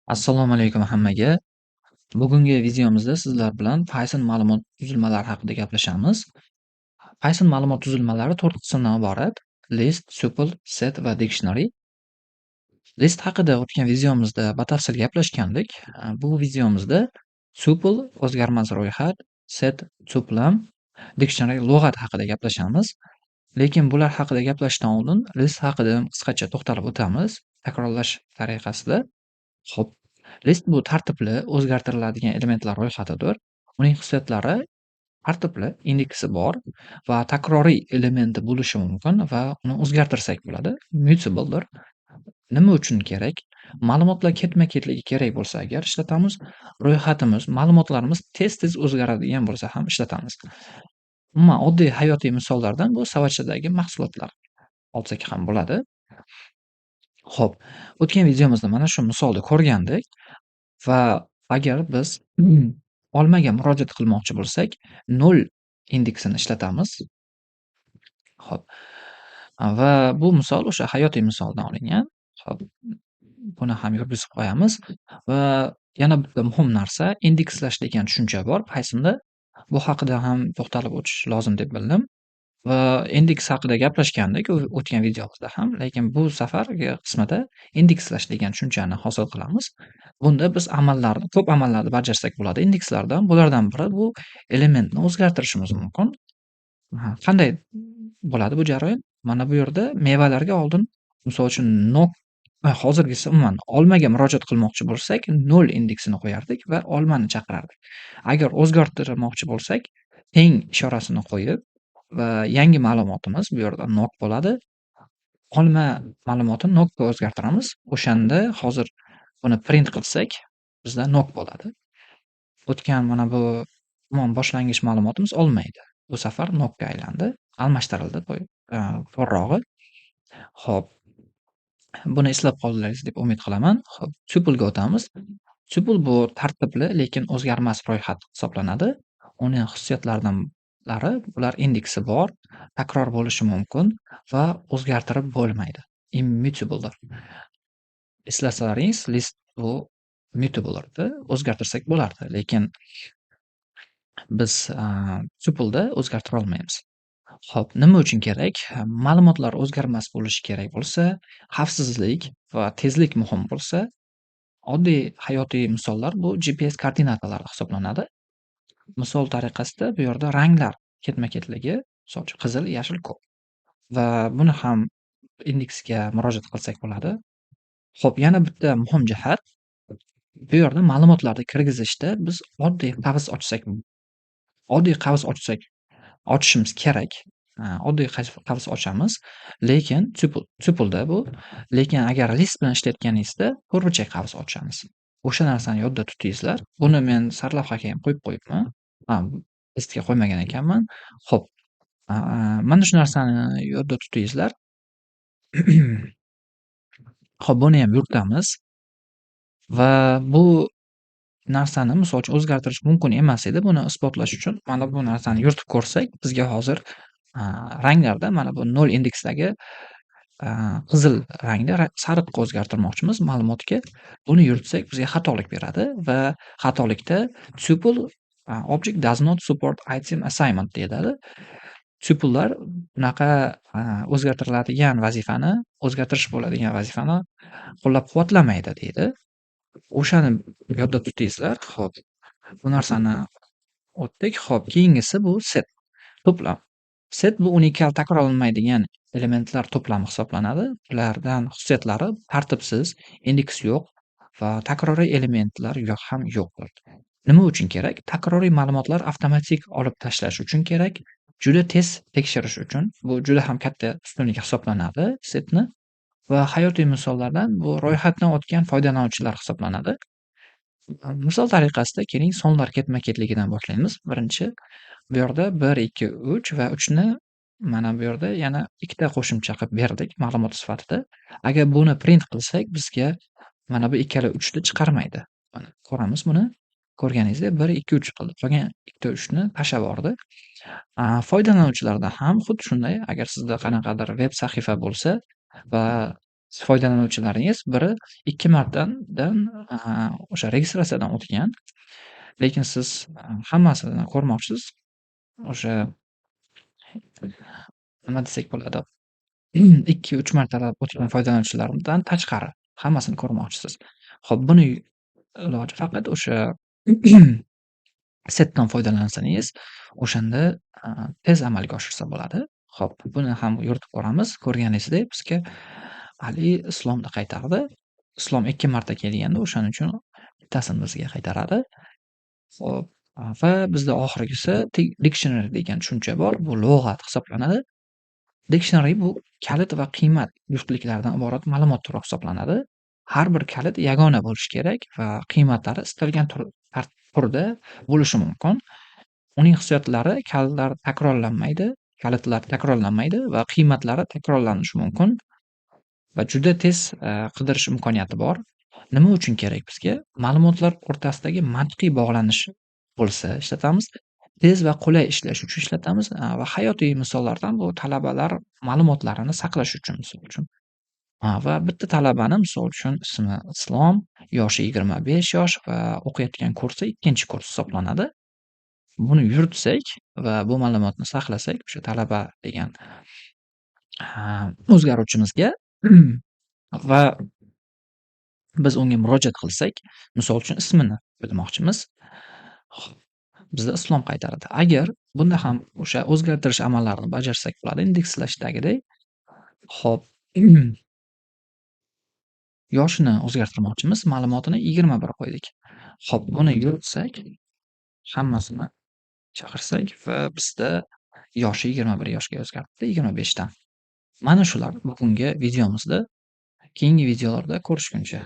Assalomu alaykum hammaga. Bugungi videomizda sizlar bilan Python ma'lumot tuzilmalari haqida gaplashamiz. Python ma'lumot tuzilmalari 4 qismdan iborat: list, tuple, set va dictionary. List haqida o'tgan videomizda batafsil gaplashgandik. Bu videomizda tuple o'zgarmas ro'yxat, set to'plam, dictionary lug'at haqida gaplashamiz. Lekin bular haqida gaplashishdan oldin list haqida qisqacha to'xtalib o'tamiz, takrorlash tariqasida. Xo'p, list bu tartibli, o'zgartiriladigan elementlar ro'yxatidir. Uning xususiyatlari tartibli, indeksi bor va takroriy elementi bo'lishi mumkin va uni o'zgartirsak bo'ladi. Mutabledir. Nima uchun kerak? Ma'lumotlar ketma-ketligi kerak bo'lsa agar ishlatamiz, ro'yxatimiz, ma'lumotlarimiz tez-tez o'zgaradigan bo'lsa ham ishlatamiz. Umuman, oddiy hayotiy misollardan bu savatchadagi mahsulotlar olsak ham bo'ladi. Xo'p, o'tgan videomizda mana shu misolni ko'rgandik va agar biz olmaga murojaat qilmoqchi bo'lsak, 0 indeksini ishlatamiz. Xo'p. Va bu misol o'sha hayotiy misoldan olingan. Xo'p, buni ham yurgizib qo'yamiz va yana bitta muhim narsa, indekslash degan tushuncha bor Pythonda. Bu haqida ham to'xtalib o'tish lozim deb bildim. Va indeks haqida gaplashgandik o'tgan videomizda ham, lekin bu safargi qismida indekslash degan tushunchani hosil qilamiz. Bunda biz amallarni, ko'p amallarni bajarsak bo'ladi indekslardan. Bulardan biri bu elementni o'zgartirishimiz mumkin. Qanday bo'ladi bu jarayon? Mana bu yerda mevalarga oldin, misol uchun, nok, hozirgisi, umuman olmaga murojaat qilmoqchi bo'lsak, 0 indeksini qo'yardik va olmani chaqirardik. Agar o'zgartirmoqchi bo'lsak, teng ishorasini qo'yib va yangi ma'lumotimiz bu yerda nok bo'ladi. Olma ma'lumotini nokka o'zgartiramiz. O'shanda hozir buni print qilsak, bizda nok bo'ladi. O'tgan mana bu umuman boshlang'ich ma'lumotimiz olma edi. Bu safar nokka aylandi, almashtirildi to'g'rirog'i. Xo'p. Buni eslab qoldingiz deb umid qilaman. Xo'p, tuplega o'tamiz. Tuple bu tartibli, lekin o'zgarmas ro'yxat hisoblanadi. Uni xususiyatlaridan lari bular: indeksi bor, takror bo'lishi mumkin va o'zgartirib bo'lmaydi. Immutabledir. Eslasalaringiz, list bu mutable edi, o'zgartirsak bo'lardi, lekin biz tupleda o'zgartira olmaymiz. Xo'p, nima uchun kerak? Ma'lumotlar o'zgarmas bo'lishi kerak bo'lsa, xavfsizlik va tezlik muhim bo'lsa, oddiy hayotiy misollar bu GPS koordinatalari hisoblanadi. Misol tariqasida bu yerda ranglar ketma-ketligi, misol uchun, qizil, yashil, ko'k va buni ham indeksga murojaat qilsak bo'ladi. Xo'p, yana bitta muhim jihat, bu yerda ma'lumotlarni kirgizishda biz oddiy qavs ochsak, ochishimiz kerak. Oddiy qavs ochamiz, lekin tupleda bu, lekin agar list bilan ishlayotganingizda to'rtburchak qavs ochamiz. O'sha narsani yodda tutingizlar. Buni men sarlavhaga ham qo'yib qo'yibman. Ha, listga qo'ymagan ekanman. Xo'p, mana shu narsani yodda tutingizlar. Xo'p, buni ham yuritamiz va bu narsani, misol uchun, o'zgartirish mumkin emas edi. Buni isbotlash uchun mana bu narsani yuritib ko'rsak, bizga hozir ranglarda mana bu 0 indeksdagi qizil rangni sariqqa o'zgartirmoqchimiz ma'lumotga. Buni yuritsak, bizga xatolik beradi va xatolikda "Tuple object does not support item assignment" deyiladi. Tuplelar bunaqa o'zgartiriladigan vazifani, o'zgartirish bo'ladigan vazifani qo'llab-quvvatlamaydi deydi. O'shani yodda tutingizlar. Xo'p, bu narsani o'tdik. Xo'p, keyingisi bu set, to'plam. Set bu unikal, takrorlanmaydigan elementlar to'plami hisoblanadi. Ulardan xususiyatlari tartibsiz, indeks yo'q va takroriy elementlar ham yo'qdir. Nima uchun kerak? Takroriy ma'lumotlar avtomatik olib tashlash uchun kerak. Juda tez tekshirish uchun bu juda ham katta ustunlik hisoblanadi setni va hayotiy misollardan bu ro'yxatdan o'tgan foydalanuvchilar hisoblanadi. Misol tariqasida keling, sonlar ketma-ketligidan boshlaymiz. Birinchi bu yerda 1, 2, 3 va 3 ni mana bu yerda yana ikkita qo'shimcha qilib berdik ma'lumot sifatida. Agar buni print qilsak, bizga mana bu ikkala 3 ni chiqarmaydi. Mana, ko'ramiz buni. Ko'rganingizdek, 1, 2, 3 qildi. Qolgan ikkita 3 ni tashlab yubordi. Foydalanuvchilarda ham xuddi shunday, agar sizda qanaqadir veb sahifa bo'lsa va Foydalanuvchilaringiz biri 2 martadan o'sha registratsiyadan o'tgan, lekin siz hammasini ko'rmoqchisiz. O'sha nima desak bo'ladi? 2-3 martalab o'tgan foydalanuvchilardan tashqari hammasini ko'rmoqchisiz. Xo'p, buni iloji faqat o'sha setdan foydalansangiz, o'shanda tez amalga oshirsa bo'ladi. Xo'p, buni ham yuritib ko'ramiz. Ko'rganingizdek, bizga Ali Islomni qaytardi. Islom 2 marta kelganda, o'shaning uchun bittasini bizga qaytaradi. Xo'p, va bizda oxirgisi dictionary degan tushuncha bor. Bu lug'at hisoblanadi. Dictionary bu kalit va qiymat juftliklaridan iborat ma'lumot turi hisoblanadi. Har bir kalit yagona bo'lishi kerak va qiymatlari istalgan turda bo'lishi mumkin. Uning xususiyatlari: kalitlar takrorlanmaydi, kalitlar takrorlanmaydi va qiymatlari takrorlanishi mumkin va juda tez qidirish imkoniyati bor. Nima uchun kerak bizga? Ma'lumotlar o'rtasidagi mantiqiy bog'lanish bo'lsa ishlatamiz. Tez va qulay ishlash uchun ishlatamiz va hayotiy misollardan bu talabalar ma'lumotlarini saqlash uchun, misol uchun. Va bitta talabani, misol uchun, ismi Islom, yoshi 25 yosh va o'qiyotgan kursi 2-kurs hisoblanadi. Buni yuritsak va bu ma'lumotni saqlasak, o'sha talaba degan o'zgaruvchimizga va biz unga murojaat qilsak, misol uchun, ismini bilmoqchimiz. Xo'p, bizda Islom qaytaradi. Agar bunda ham o'sha o'zgartirish amallarini bajarsak bo'ladi indekslashdagidek. Xo'p, yoshini o'zgartirmoqchimiz, ma'lumotini 21 qo'ydik. Xo'p, buni yuritsak, hammasini chaqirsak va bizda yoshi 21 yoshga o'zgardi 25 dan. Mana shular bugungi videomizda. Keyingi videolarda ko'rishguncha.